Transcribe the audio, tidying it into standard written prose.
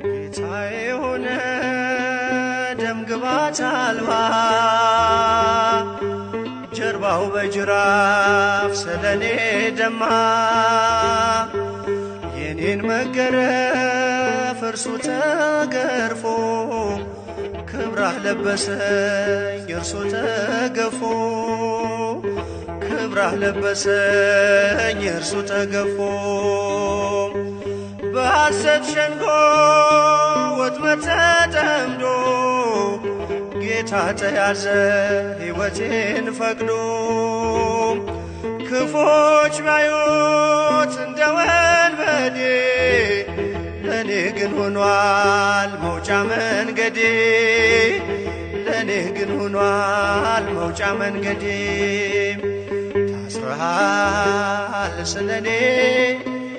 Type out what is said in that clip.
ጌታ የሆነ ደም ግባት አልባ፣ ጀርባው በጅራፍ ስለኔ ደማ። የኔን መገረፍ እርሱ ተገርፎ፣ ክብራህ ለበሰኝ እርሱ ተገፎ። ክብራህ ለበሰኝ እርሱ ተገፎ። በሐሰት ሸንጎ ወጥመድ ተጠምዶ፣ ጌታ ተያዘ ሕይወቴን ፈቅዶ። ክፎች ባዩት እንደ ወንበዴ፣ ለእኔ ግን ሆኗል መውጫ መንገዴ። ለእኔ ግን ሆኗል መውጫ መንገዴ። ታስረሃል ስለኔ፣